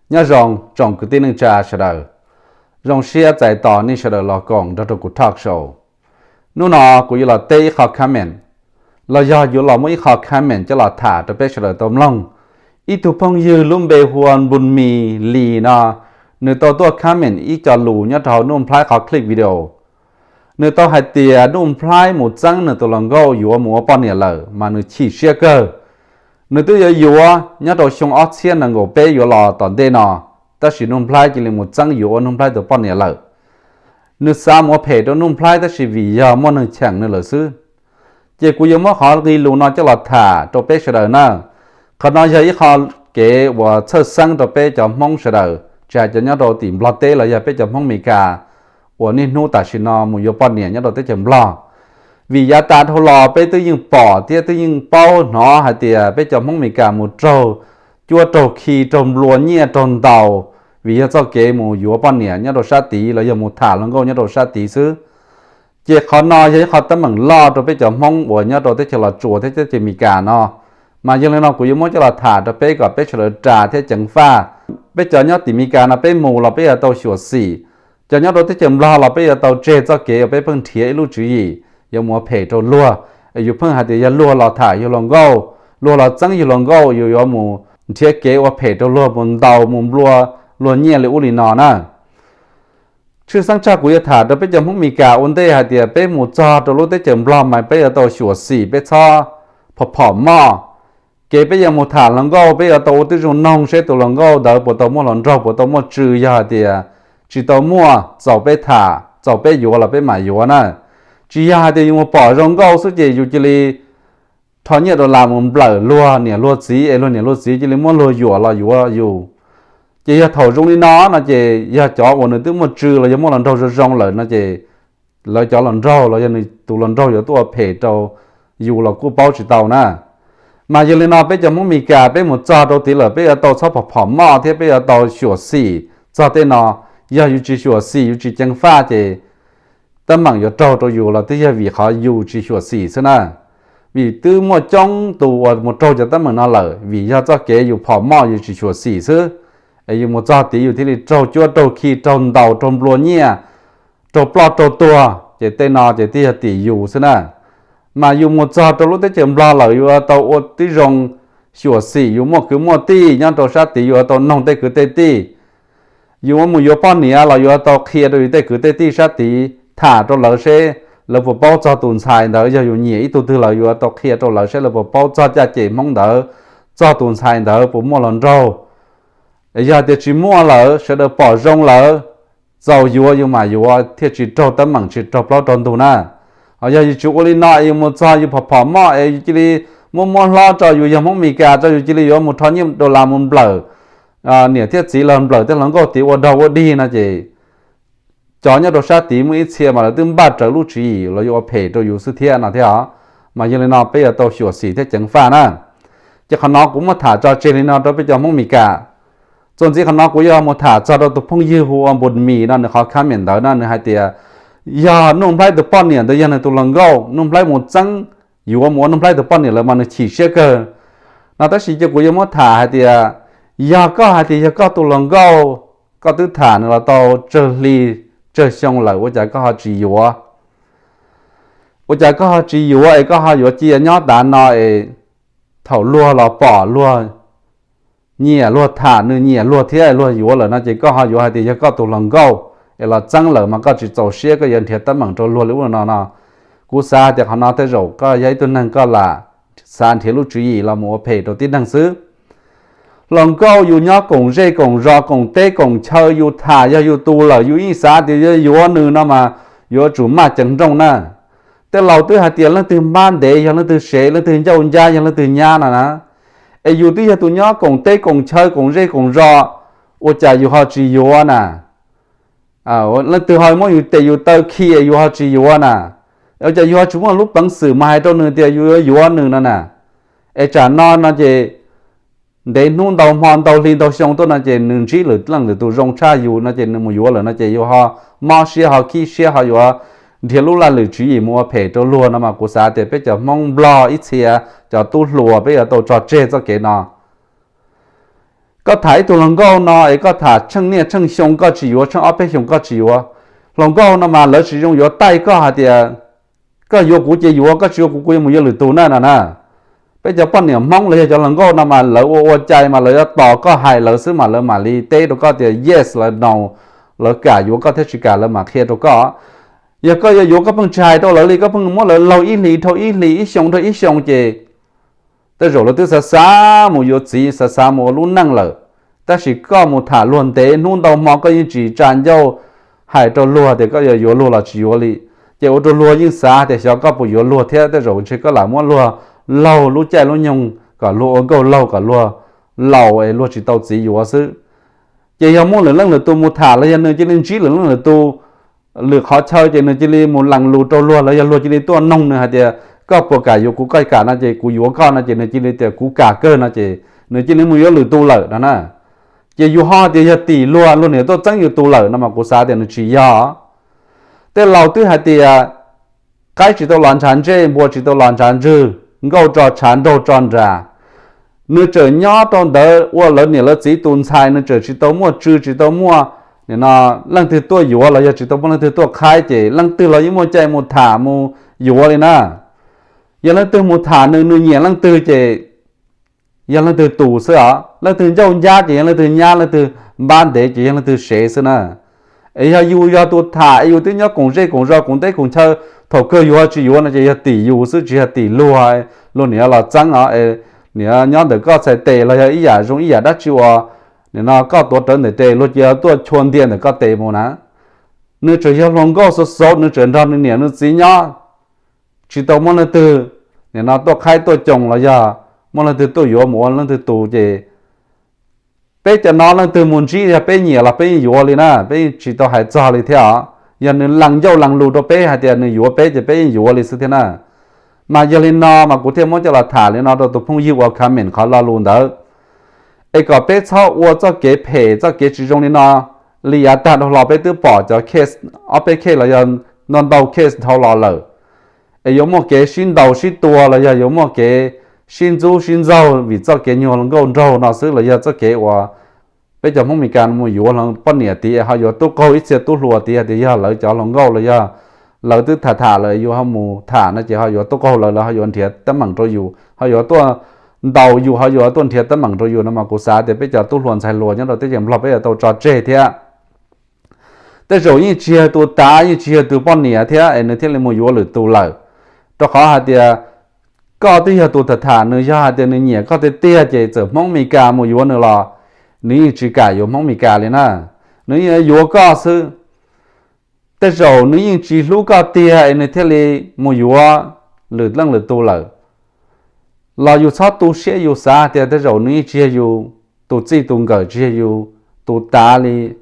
Nyob zoo tsoom kwv tij neej tsa sawv daws, zoo siab txais tos nej sawv daws los koom nrog rau kuv Talk Show. Hnub no kuv yuav los teb ib qho comment, los yog yuav los muab ib qho comment coj los tham rau peb sawv daws tau mloog. Ib tug phooj ywg lub npe hu ua Npun Mis Lis no, nws tau tuaj comment ib co lus nyob rau hauv Nuj Nplhaib qhov clip video. Nws tau hais tias Nuj Nplhaib mus txeeb nws tus hluas nkauj yuav mus ua poj niam lawm mas nws chim siab kawg. Nws twb yuav yuav nyob rau xyoo ob txhiab nees nkaum peb yuav los tom ntej no, tab sis Nuj Nplhaib cia li mus txeeb yuav ua Nuj Nplhaib tus poj niam lawm. Nws xav mus ua phem rau Nuj Nplhaib tab sis vim yog muaj neeg cheem nws lawm xwb. Ces kuv yuav muab qhov nqe lus no coj los tham rau peb sawv daws na. Qhov no yog ib qho kev uas txhawj xeeb rau peb cov Hmoob sawv daws, tsis hais cov nyob rau tim Nplog teb los yog peb cov Hmoob Amelikas uas niaj hnub tam sim no mus yuav poj niam nyob rau teb chaws Nplog. Vim yav tas dhau los peb twb yeej pom thiab twb yeej paub hnov hais tias peb cov Hmoob Amelikas mus raug cuab raug khi raug nplua nyiaj raug ntaus, vim yog txoj kev mus yuav poj niam nyob rau sab tid los yog mus tham hluas nkauj nyob rau sab tid xwb. Ces qhov no yog ib qho teeb meem loj rau peb cov Hmoob uas nyob rau teb chaws Los Tsuas thiab teb chaws Amelikas no. Mas yog li no kuv yuav muab coj los tham rau peb kom peb sawv daws ras thiab ceev faj. Peb cov nyob tim Amelikas no peb mus los peb yuav tau xyuam xim, cov nyob rau teb chaws Nplog los peb yuav tau tseg txoj kev uas peb pheej nrhiav ib lub tswv yim yuav mus ua phem rau luag. Yus pheej hais tias yog luag los tham yus hluas nkauj, luag los txeeb yus hluas nkauj, yus yuav mus nrhiav kev ua phem rau luag, mus ntaus mus nplua luag nyiaj li ub li no na. Tshwj xeeb tshaj kuv yuav tham rau peb cov Hmoob Amelikas ua ntej hais tias peb mus txog rau lub teb chaws Nplog mas peb yuav tau xyuam xim, peb txhob phom phom moj. Kev peb yuav mus tham hluas nkauj peb yuav tau ua tib zoo noog seb tus hluas nkauj ntawd puas tau muaj hluas nraug, puas tau muaj tswv. Yog hais tias tsis tau muaj, txaus peb tham, txaus peb yuav los peb mam yuav na. Tsis yog hais tias yus mus pom zoo nkauj xwb ces yus cia li rho nyiaj dollar mus nplawm luag niam luag txiv es luag niam luag txiv cia li muab luag yuam los yuav yus. Ces yog thaum zoo li no no ces yog cov uas nws twb muaj tswv los yog muaj hluas nraug zoo zoo lawm no ces lawv cov hluas nraug los yog nws tus hluas nraug yuav tuaj ua phem rau yus los kuj paub tsis tau na. Mas yog li no peb cov Hmoob Amelikas peb mus txog rau tid lawm peb yuav tau txhob phom phom moj thiab peb yuav tau xyuam xim txog tej no. Yog yus tsis xyuam xim yus tsis ceev faj ces teeb meem yuav raug rau yus los twb yog vim qhov yus tsis xyuam xim xwb na. Vim twb muaj coob tus uas mus raug cov teeb meem no lawm vim yog txoj kev yus phom moj yus tsis xyuam xim xwb. Es yus mus txog tid yus thiaj li raug cuab raug khi raug ntaus raug nplua nyiaj, raug ploj raug tuag ces tej no ces twb yog tim yus xwb na. Mas yus mus txog rau lub teb chaws Nplog lawm yus yuav tau ua tib zoo xyuam xim, yus muaj kwv muaj tij nyob rau sab tid yus yuav tau noog tej kwv tej tij. Yus mus yuav poj niam los yus yuav tau qhia rau yus tej kwv tej tij sab tid, tham rau lawv seb lawv puas paub txog tus ntxhais ntawd. Yog yus nyiam ib tug twg lawm yus yuav tau qhia rau lawv seb lawv puas paub txog caj ces Hmoob ntawd, txog tus ntxhais ntawd puas muaj hluas nraug. Yog tias tsis muaj lawm sawv daws pom zoo lawm, txaus yuav yus mam yuav thiaj tsis raug teeb meem tsis raug plaub raug ntug na. Ho yog yus tsis ua li no es yus mus txog yus phom phom moj es yus cia li muab muab hlob tso, yus yog Hmoob Amelikas tso, yus cia li yuav mus rho nyiaj dollar mus nplawm niam thiab txiv los nplawm tej hluas nkauj tid ua dog ua dig no ces cov nyob rau sab tid muaj ib txhia mas lawv twb npaj rawv lub tswv yim los yuav ua phem rau yus xwb thiab no thiab os. Mas yog li no peb yuav tau xyuam xim thiab ceev faj na. Ces qhov no kuv muab tham tso tseg li no rau peb cov Hmoob Amelikas. Txuas ntxiv qhov no kuv yuav mus tham txog rau tus phooj ywg hu ua Npun Mis no, nws qhov comment ntawd no nws hais tias yog Nuj Nplhaib tus poj niam ntawd yog nws tus hluas nkauj, Nuj Nplhaib mus txeeb yuav mus ua Nuj Nplhaib tus poj niam lawm mas nws chim siab kawg no. Tab sis ces kuv yuav muab tham hais tias yog koj hais tias yog koj tus hluas nkauj, koj twb tham nws los tau tsawg hli tsawg xyoo lawm ua cas koj ho tsis yuav? Ua cas koj ho tsis yuav es koj ho yuav cia nyob tav no es thaum luag los pom luag nyiam luag tham nws nyiam luag thiab luag yuav lawm no ces koj ho yuav hais tias yog koj tus hluas nkauj es los txeeb lawm mas koj tsis txaus siab koj yuav nrhiav teeb meem rau luag li ub li no no. Kuv xav hais tias qhov no tej zaum koj yog ib tug neeg koj lam xav nrhiav lub tswv yim los mus ua phem rau tib neeg xwb. Hluas nkauj yus nyob koom zej koom zos koom teb koom chaw yus tham yog yus tus lawm yus yeej xav tias yuav yuav nws no mas yuav tsum maj ceev nrooj na. Tej laus twb hais tias leej twg npab ntev yog leej twg sev, leej twg ncauj ncab yog leej twg nyab no na. Es yus twb yog tus nyob koom teb koom chaw koom zej koom zos, ua cas yus ho tsis yuav na? Leej twg ho muab yus tes yus taw khi yus ho tsis yuav na? Ua cas yus ho tsis muaj lub peev xwm mas hais rau nws tias yus yuav yuav nws no na? Es tsam no no ces ntev hnub ntau hmo ntau hli ntau xyoo tuaj no ces nws ntsib lwm leej lwm tus zoo tshaj yus no ces nws mus yuav lawm no ces yus ho mob siab ho khib siab ho yuav nrhiav lub laj lwm tswv yim mus ua phem rau luag no mas kuv xav tias peb cov Hmoob Nplog ib txhia cov tub hluas peb yuav tau tso tseg txoj kev no. Koj tham ib tug hluas nkauj no es koj tham tsheej niaj tsheej xyoo koj tsis yuav, tsheej ob peb xyoos koj tsis yuav, hluas nkauj no mas lawv tsis zoo yuav taij koj hais tias koj yuav kuv ces yuav, koj tsis yuav kuv, kuv yuav mus yuav lwm tus na no na. Peb cov poj niam Hmoob los yog cov hluas nkauj no mas lawv ua ua cai mas lawv yuav tos koj hais lawv xwb mas lawv mam li teb rau koj tias yes los no, lawv kam yuav koj thiab tsis kam lawv mam qhia rau koj. Yog koj yuav yuav koj pheej tsis hais rau lawv li, koj pheej muab lawv laug ib hlis dhau ib hlis, ib xyoo dhau ib xyoo ces tej zaum lawv twb xav xav mus yuav txiv, xav xav mus ua lub neej lawm. Tab sis koj mus tham luag ntev hnub ntau hmo koj yeej tsis tsa ncauj hais rau luag tias koj yuav yuav luag los tsis yuav li, ces ua rau luag yeej xav tias xyov koj puas yuav luag thiab, tej zaum ntshe koj lam muab luag laug lub caij lub nyoog kom luag ua nkauj laug kom luag laus es luag tsis tau txiv yuav xwb. Ces yog muaj lwm leej lwm tus mus tham los yog nws cia li ntsib lwm leej lwm tus, lwm qhov chaw ces nws cia li mus lees lus rau luag los yog luag cia li tuaj noog nws hais tias koj puas kam yuav kuv, koj kam no ces kuv yuav koj no ces nws cia li tias kuv kam kawg no ces nws cia li mus yuav lwm tus lawm no na. Ces yus ho tias yog tim luag, luag niam tuaj txeeb yus tus lawm no mas kuv xav tias nws tsis yog. Tej laus twb hais tias qaib tsis tau los ntshav ntsej, npua tsis tau los ntshav ntswg, nkauj tso tshav nraug tso nras. Nws tseem nyob rau ntawd ua lawv niam lawv txiv tus ntxhais, nws tseem tsis tau muaj tsw, tsis tau muaj nim no leej twg tuaj yuav los yog tsis tau muaj leej twg tuaj qhaib ces leej twg los yeej muaj cai mus tham mus yuav li na. Yog leej twg mus tham nws, nws nyiam leej twg ces yog leej twg tus xwb os. Leej twg ncauj ncab ces yog leej twg nyab, leej twg npab ntev ces yog leej twg sev xwb na. Es yog yus yog tus tham es yus twb nyob koom zej koom zos koom teb koom chaw, thaum kawg yus ho tsis yuav no ces yog tim yus xwb tsis yog tim luag, luag niam los txeeb os. Niam nyob ntawm koj txhais tes los yog ib yam zoo ib yam dab tsi uas nim no koj tuav rawv ntawm tes luag cia tuaj chua ntia ntawm koj tes mus na. Nws tseem yog hluas nkauj xauv xauv, nws tseem nrog nws niam nws txiv nyob, tsis tau muaj leej twg nim no tuaj qhaib tuaj coos los yog muaj leej twg tuaj yuav mus ua leej twg tus ces peb cov no leej twg mus ntsib yog peb nyiam los peb yeej yuav li na, peb yeej tsis tau hais txog li thiab os. Yog nws lees ncauj lees lus rau peb hais tias nws yuav peb ces peb yeej yuav li xwb thiab na. Mas yog li no mas kuv thiaj muab coj los tham li no rau tus phooj ywg uas comment qhov lo lus ntawd, es kom peb txhob ua txoj kev phem txoj kev tsis zoo li no. Li yav tag dhau los peb twb pom cov case ob peb case los yog ntau ntau case dhau los lawm, es yuav muaj kev sib ntaus sib tua los yog yuav muaj kev sib ntxub sib ntxaug vim txoj kev nyuag hluas nkauj nraug no xwb los yog txoj kev uas peb cov Hmoob Meskas mus yuav poj niam tid ho yuav tub qaug ib txhia tub hluas tid hais tias yog lawv cov hluas nkauj los yog lawv twb tham tham lawm yus ho mus tham no ces ho yuav tub qaug lawv, lawv ho yuav nrhiav teeb meem rau yus, ho yuav tuaj ntaus yus, ho yuav tuaj nrhiav teeb meem rau yus no mas kuv xav tias peb cov tub hluas ntxhais hluas nyob rau teb chaws Nplog peb yuav tau tso tseg thiab. Tej zaum yeej tsis yog tus tav, yeej tsis yog tus poj niam thiab es nws thiaj li mus yuav lwm tus lawm. Rau qhov hais tias koj twb yog tus tham tham nws, yog hais tias nws nyiam koj tiag tiag ces txawm Hmoob Meskas mus yuav nws los nws yeej tsis kam yuav Hmoob Meskas li na. Nws yeej yuav koj xwb. Tej zaum nws yeej tsis hlub koj tiag es nws thiaj li mus yuav lwm leej lwm tus lawm. Los yus txhob tu siab, yus xav tias tej zaum nws yeej tsis yog yus tus txij tus nkawm, tsis yog yus tus tav li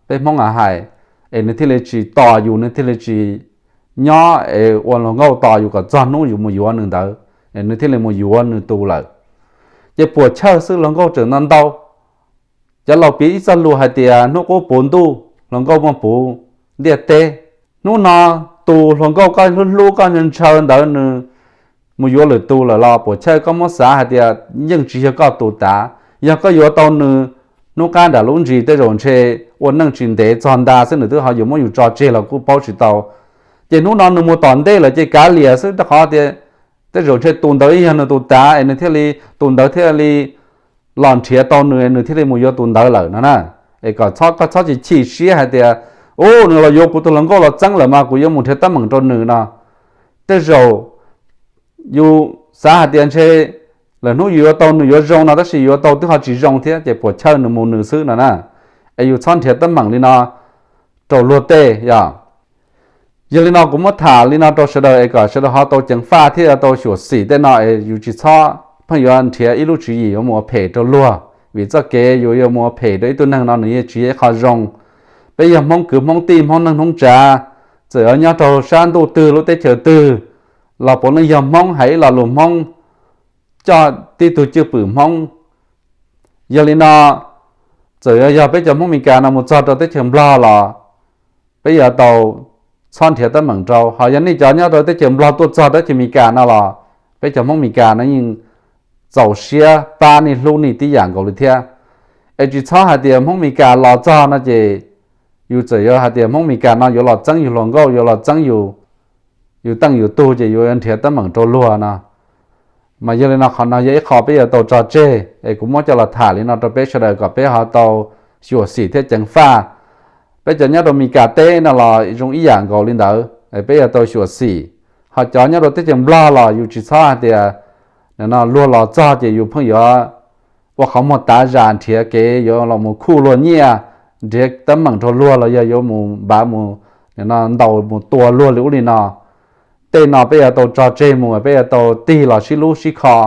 peb Hmoob a hais, es nws thiaj li tsis tos yus, nws thiaj li tsis nyob es ua hluas nkauj tos yus kom txog hnub yus mus yuav nws ntawd, es nws thiaj li mus yuav nws tus lawm. Ces puas chawj xwb, hluas nkauj tseem ntau ntau. Cov laus piv ib txoj lus hais tias hnub qub puv ntuj, hluas nkauj muaj puv ntiaj teb. Hnub no tus hluas nkauj koj hlub hlub koj ntshaw ntshaw ntawd nws mus yuav lwm tus lawm los puas chawj, koj muab xav hais tias yeej tsis yog koj tus tav. Yog koj yuav tau nws, hnub qab nram lub ntsis tej zaum ntshe ua neej tsis ntev txog nta xwb nws twb ho yuav muab yus tso tseg los kuj paub tsis tau. Ces hnub no nws mus tom ntej lawm ces kav liam xwb, rau qhov tias tej zaum ntshe tus ntawd yog nws tus tav es nws thiaj li, tus ntawd thiaj li los nrhiav tau nws, nws thiaj li mus yuav tus ntawd lawm no na. Es kom txhob, koj txhob chim chim siab hais tias, u, nws los yuav kuv tus hluas nkauj los txeeb lawm mas kuv yuav mus nrhiav teeb meem rau nws no. Tej zaum yus xav hais tias ntshe lwm hnub yus yuav tau nws yuav zoo no, tab sis yuav tau twb ho tsis zoo thiab, ces puas chawj, nws mus nws xwb no na. Es yus txhob nrhiav teeb meem li no rau luag tej yog. Yog li no kuv muab tham li no rau sawv daws es kom sawv daws ho tau ceev faj thiab tau xyuam xim tej no es yus tsis txhob pheej yuav nrhiav ib lub tswv yim yuav mus ua phem rau luag, vim txoj kev yus yuav mus ua phem rau ib tug neeg no nws yeej tsis yog ib qho zoo. Peb yog Hmoob kwv Hmoob tij, Hmoob neej Hmoob tsav, txawm yuav nyob rau sab ntuj twg lub teb chaws twg los puav leej yog Hmoob, hais ib lo lus Hmoob, coj tib tug cwj pwm Hmoob. Yog li no, txawm yuav yog peb cov Hmoob Meskas no mus txog rau teb chaws Nplog los peb yuav tau txhob nrhiav teeb meem rau. Ho yog nej cov nyob rau teb chaws Nplog tuaj txog teb chaws Meskas no los peb cov Hmoob Meskas no yeej txaus siab pab nej hlub nej tib yam nkaus li thiab. Es tsis txhob hais tias Hmoob Mes Kas los txog no ces yus txawm yuav hais tias Hmoob Mes Kas no yuav los txeeb yus hluas nkauj, yuav los txeeb yus, yus teej yus tug ces yuav nrhiav teeb meem rau luag no. Mas yog li no qhov no yog ib qho peb yuav tau tso tseg es kuv muab coj los tham li no rau peb sawv daws kom peb ho tau xyuam xim thiab ceev faj. Peb cov nyob rau Mes Kas teb no los zoo ib yam nkaus li ntawd, peb yuav tau xyuam xim. Ho cov nyob rau teb chaws Nplog los yus tsis txhob hais tias no luag los txog ces yus pheej yuav ua qhov muag tav zam nrhiav kev yuav los mus khuj luag nyiaj, nrhiav teeb meem rau luag los yog yuav mus npav mus, no ntaus mus tua luag li ub li no. Tej no peb yuav tau tso tseg mus, peb yuav tau tig los sib hlub sib kho.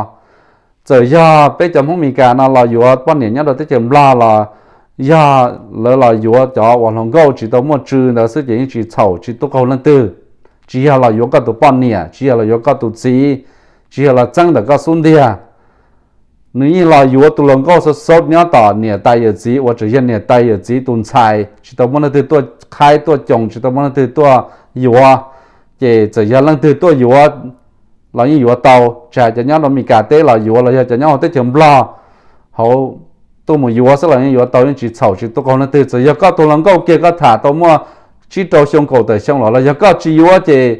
Txawm yog peb cov Hmoob Mes Kas no los yuav poj niam nyob rau teb chaws Nplog los yog lawv los yuav cov uas hluas nkauj tsis tau muaj tswv ntawd xwb ces yeej tsis txhaum tsis tub qaug leej twg. Tsis yog los yuav koj tus poj niam, tsis yog los yuav koj tus txiv, tsis yog los txeeb ntawm koj xub ntiag. Nws yeej los yuav tus hluas nkauj xaub xaub nyob tom niam tais yawm txiv uas tseem yog niam tais yawm txiv tus ntxhais, tsis tau muaj leej twg tuaj qhaib tuaj coos, tsis tau muaj leej twg tuaj yuav. Ces txawm yog leej twg tuaj yuav los yeej yuav tau, tsis hais cov nyob rau Mes Kas teb los yuav los yog cov nyob hauv teb chaws Nplog hauv tuaj mus yuav xwb los yeej yuav tau, yeej tsis txhaum tsis tub qaug leej twg. Txawm yog koj tus hluas nkauj kiag koj tham tau muaj tsib rau xyoo kaum tawm xyoo los los yog koj tsis yuav ces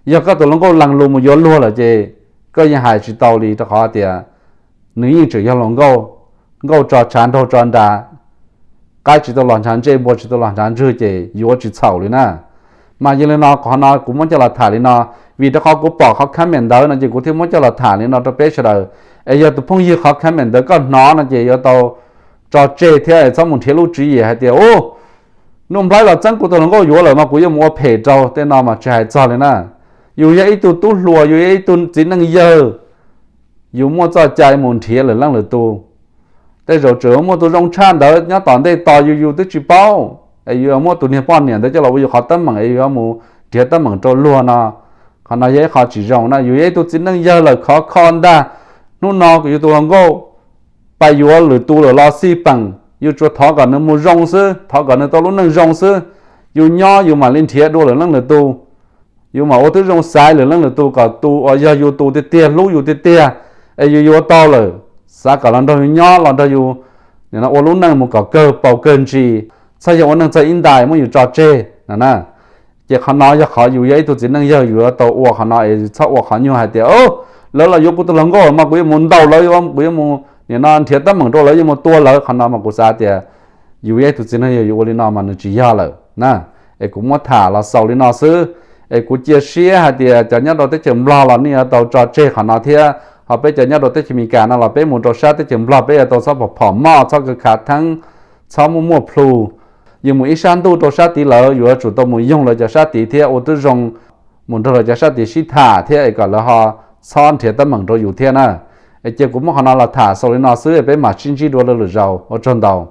yog koj tus hluas nkauj lees lus mus yuav luag lawm ces koj yeej hais tsis tau li rau qhov tias nws yeej tseem yog hluas nkauj, nkauj tso tshav nraug tso nras, qaib tsis tau los ntshav ntsej, npua tsis tau los ntshav ntswg ces yuav tsis txhaum li na. Mas yog li no qhov no kuv muab coj los tham li no, vim rau qhov kuv pom qhov comment ntawd no ces kuv thiaj muab coj los tham li no rau peb sawv daws. Es yog tus phooj ywg qhov comment ntawd koj hnov no ces yuav tau tso tseg thiab txhob mus nrhiav lub tswv yim hais tias u Nuj Nplhaib los txeeb kuv tus hluas nkauj yuav lawm mas kuv yuav mus ua phem rau, tej no mas tsis hais txog li na. Yus yog ib tug tub hluas, yus yog ib tug txiv neej yawg, yus muaj txoj cai mus nrhiav lwm leej lwm tus. Tej zaum tseem muaj tus zoo tshaj ntawd nyob tom ntej tos yus yus twb tsis paub, es yus muab tus niag poj niam ntawd coj los ua yus qhov teeb meem es yus yuav mus nrhiav teeb meem rau luag no, qhov no yog ib qho tsis zoo na. Yus yog ib tug txiv neej yawg lawm khov kho ntag, hnub no yus tus hluas nkauj pais yuav lwm tus lawm los xij peem, yus tsuas thov kom nws mus zoo xwb, thov kom nws tau lub neej zoo xwb. Yus nyob yus mam li nrhiav dua lwm leej lwm tus, yus mam ua tib zoo xaiv lwm leej lwm tus kom tus uas yog yus tus tiag tiag, hlub yus tiag tiag, es yus yuav tau lawm, xav kom los nrog yus nyob, los nrog yus ua lub neej mus kom kawg paus kawg ntsis, txhob yog ua neej txog ib ntais muab yus tso tseg no na. Ces qhov no yog qhov yus yog ib tug txiv neej yawg yus yuav tau ua qhov no es txhob ua qhov nyuag hais tias lawv los yuav kuv tus hluas nkauj mas kuv yuav mus ntaus lawv, kuv yuav mus nim no nrhiav teeb meem rau lawv, yuav mus tua lawv. Qhov no mas kuv xav tias yus yog ib tug txiv neej yawg yus ua li no mas nws tsis yog lawm na. Es kuv muab tham los xaus li no xwb, es kuv cia siab hais tias cov nyob rau teb chaws Nplog los nej yuav tau tso tseg qhov no thiab, ho peb cov nyob rau teb chaws Amelikas no los peb mus rau sab teb chaws Nplog peb yuav tau txhob phom phom moj, txhob kav khav theeb, txhob muaj muaj plhu. Yus mus ib sab ntuj rau sab tid lawm yuav tsum tau mus yoog lawv cov sab tid thiab ua tib zoo mus nrog lawv cov sab tid sib tham thiab es kom lawv ho txhob nrhiav teeb meem rau yus thiab na. Es cia kuv muab qhov no los tham xaus li no xwb, peb mam sib ntsib dua lwm zaus, ua tsaug ntau.